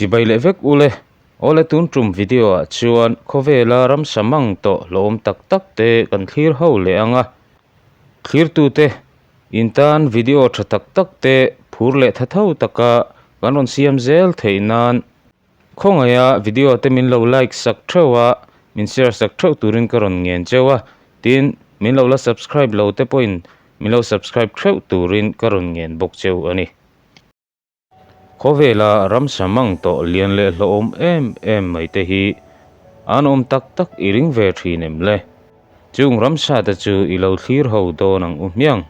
Chibai leh vek ule. Awle tun tum video ah chuan khawvela ramsa mang tawh hlawm tak tak te kan thlir ho leh ang a. Thlirtute in tan video tha tak tak te phur leh tha tho taka kan rawn siam zel theih nan Khawngaiha video te min lo like sak theuh a, min share sak theuh turin ka rawn ngen cheu a, tin min lo la subscribe lo te pawhin min lo subscribe theuh turin ka rawn ngen bawk cheu a ni. Khawvela ramsa mang tawh lian leh hlawhawm em em mai te hi an awm tak tak i ring ve thin em le? Chung ramsa te chu i lo thlir ho dawn ang u hmiang.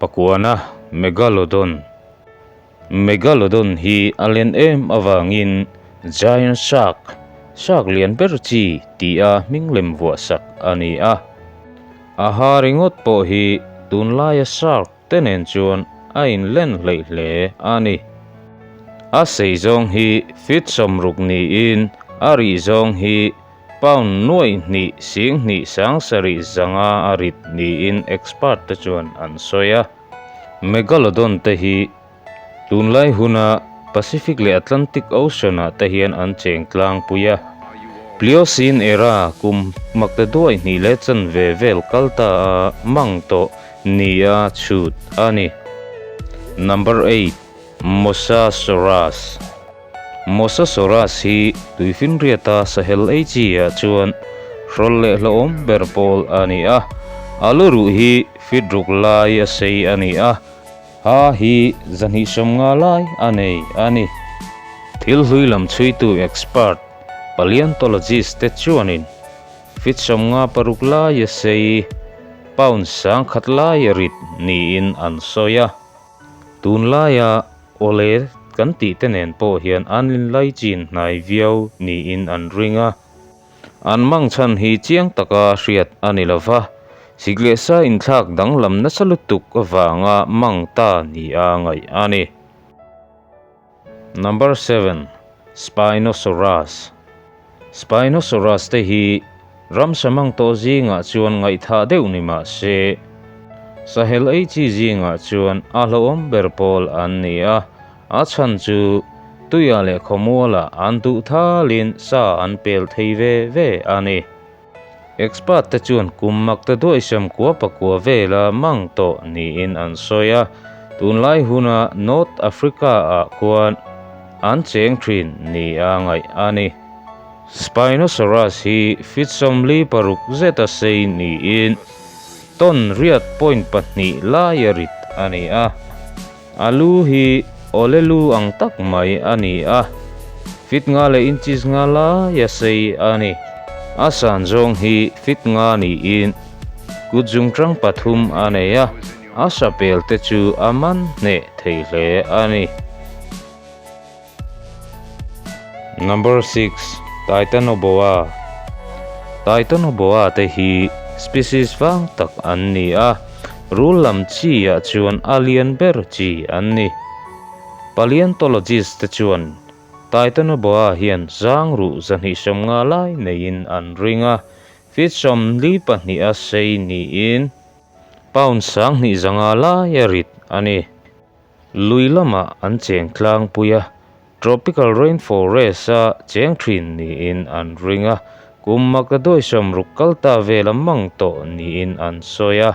Pakuana Megalodon Megalodon hi a len em avangin Giant Shark, Shark lian ber chi, tia hming lem vuah sak a ni a. A ha ringawt pawh hi tunlaia shark te nen chuan a inlen hleih hle a ni. A sei zawng hi feet 60 niin a rih zawng hi Pound nuaih hnih sing hnih sang sarih zanga a rit niin expert te chuan an sawi a. Megalodon te hi tunlai huna Pacific leh Atlantic Ocean ah te hian an cheng tlangpui a. Pliocene era kum makte duai hnih leh chanve vel kal ta a mang tawh nia chhut a ni. Number eight, Mosasaurus. Mosasaurus hi tuifinriata sahel ei chi ah chuan hrawl leh hlauhawm ber pawl a ni a, a lu ruh hi feet ruk lai a sei a ni a, ha hi zahnih 50 lai a nei a ni. Thil hlui lam chhuitu expert, paleontologist te chuanin feet 56 lai a sei, pound 1000 lai a rit niin an sawi a. Tunlaia awle kan tih te nen pawh hian an inlaichin hnai viau niin an ring a. An mang chhan hi chiang taka hriat a ni lo va, sik leh sa inthlak danglam nasa lutuk avanga mang ta nia ngaih a ni. Number seven, Spinosaurus Spinosaurus te hi ramsa mang tawh zingah chuan ngaihthah deuh ni mah se, sahel ei chi zingah chuan a hlauhawm ber pawl an ni a, a chhan chu tuia leh khawmualah an duh thalin sa an pel thei ve ve a ni. Expert te chuan kum mak te duaihsam kua pakua vela mang tawh niin an sawi a, tunlai huna North Africa ah khuan an cheng thin nia ngaih a ni. Spinosaurus hi feet 46 zeta sei niin ton riat point pahnih laia rit a ni a. A lu hi awle lu ang tak mai a ni a, feet nga leh inches nga laia sei a ni. A san zawng hi feet nga niin kut zungtang pathum a nei a, a sapel te chu a man hneh thei hle a ni. Number six, Titanoboa Titanoboa te hi species vang tak an ni a, rul lam chi ah chuan a lian ber chi an ni. Paleontologist te chuan Titanoboa hian zang ruh 250 lai neiin an ring a, feet 42 a sei niin pound 2500 lai a rit a ni. Lui lamah an cheng tlangpui a, tropical rainforest a cheng thin niin an ring a, kum maka dawisawm ruk kal ta vela mang tawh niin an sawi a.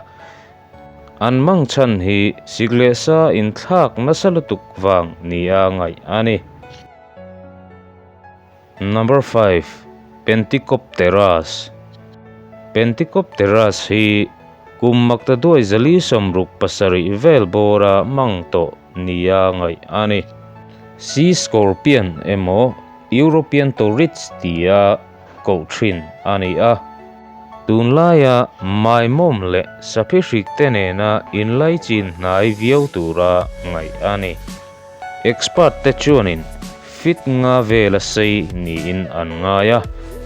An mang chhan hi sik leh sa inthlak nasa lutuk vang nia ngaih a ni. Number five, Penticopterus Penticopterus hi kum makta duai zali 67 vel bawra mang tawh nia ngaih a ni. Sea scorpion emaw European Torids tia koh thin a ni a. Tunlaia maimawm leh saphi hrik te nena inlaichin hnai viau tura ngaih a ni. Expert te chuanin fit nga vela sei niin an ngai a,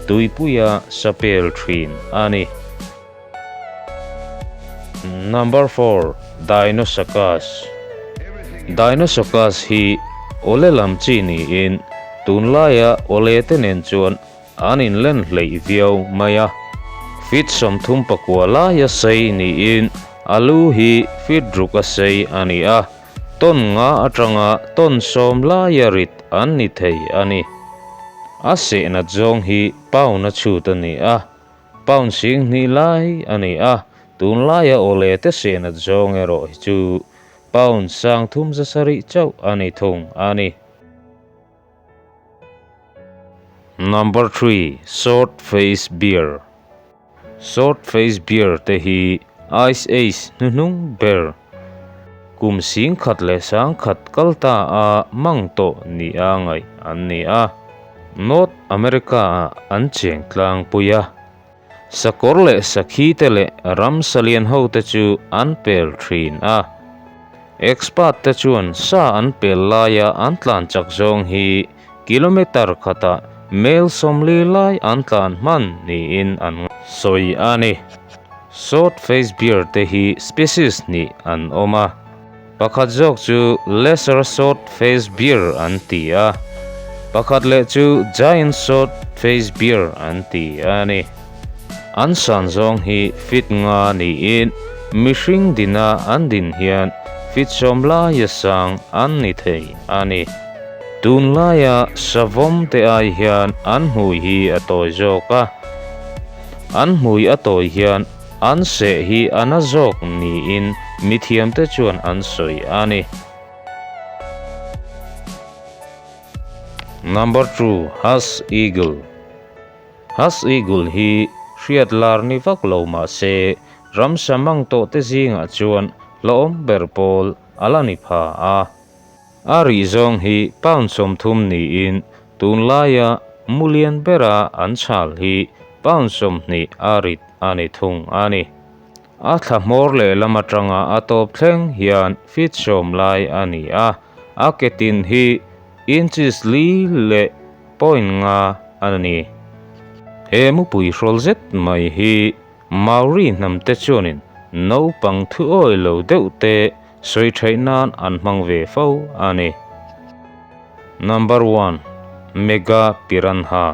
tuipuia sapel thin a ni. Number four, Dinosaurus Dinosaurus hi awle lam chi niin tunlaia awle te nen chuan an inlen hleih viau mai a. Feet 39 laia sei niin a lu hi feet ruk a sei a ni a. Ton nga atanga ton 10 laia rit an ni thei a ni. A seh nat zawng hi pound a chhut a ni a, pound 2000 lai a ni a, tunlaia awle te seh nat zawng erawh hi chu pound 3700 chauh a ni thung a ni. Number 3, Short Face Bear Short Face Bear te hi Ice Age hnuhnung ber kum 10,100 kal ta a mang tawh nia ngaih an ni a. North America ah an cheng tlangpui a. Sakawr leh sakhi te leh ramsa lian ho te chu an pel thin a. Expert te chuan sa an pel laia an tlan chak zawng hi kilometre khatah mel 40 lai an tlan hman niin an sawi a ni. Short face bear te hi species hnih an awm a. Pakhat zawk chu lesser short face bear an ti a, pakhat leh chu giant short face bear an ti a ni. An san zawng hi feet nga niin mihring dina an din hian feet 10 laia sang an ni thei a ni. Tunlaia savawm te ai hian an hmui hi a tawi zawk a, an hmui a tawi hian an seh hi a na zawk niin mithiamte chuan an sawi a ni. Number 2, Haas Eagle Haas Eagle hi hriat lar ni vak lo mah se ramsa mang tawh te zingah chuan hlawhawm ber pawl a la ni pha a. A rih zawng hi pound 30 niin tunlaia mulian bera an chhal hi pound 20 a rit a ni thung a ni. A thla hmawr leh lam atanga a tawp thleng hian feet 10 lai a ni a, a ke tin hi inches li leh point nga a ni. He mupui hrawl zet mai hi Maori hnam te chuanin naupang thu awi lo deuh te sawi theih nan an hmang ve fo a ni. Number 1, Mega Piranha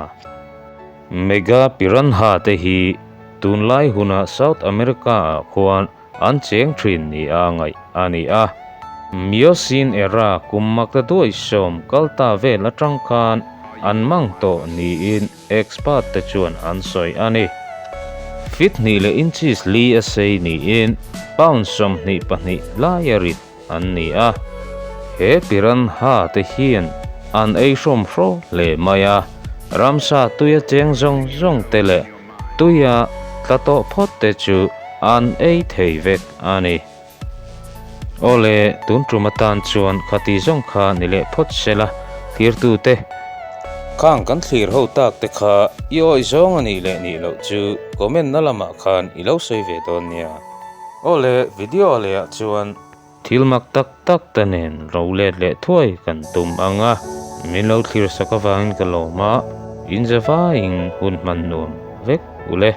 Mega Piranha te hi tunlai huna South America ah khuan an cheng thin ni a ngaih a ni a. Miocene era kum makta duai 10 kal ta vel atang khan an mang tawh niin expert te chuan an sawi a ni. Feet hnih leh inches li a sei niin pound 22 lai a rit an ni a. He piranha te hian an ei hrawm hraw hle mai a, ramsa tuia cheng zawng zawng te leh tuia tla tawh phawt te chu an ei thei vek a ni. Awle, tun tum atan chuan khati zawng kha ni leh phawt sela, thirtu te. Khang kan thlir ho tak te kha i awi zawng a nih leh nih loh chu comment na lamah khan i lo sawi ve dawn nia. Awle, video leh ah chuan thil mak tak tak te nen ro let leh thuai kan tum ang a, min lo thlir sak avangin ka lawm a, in zavaiin hun hman nuam vek ule.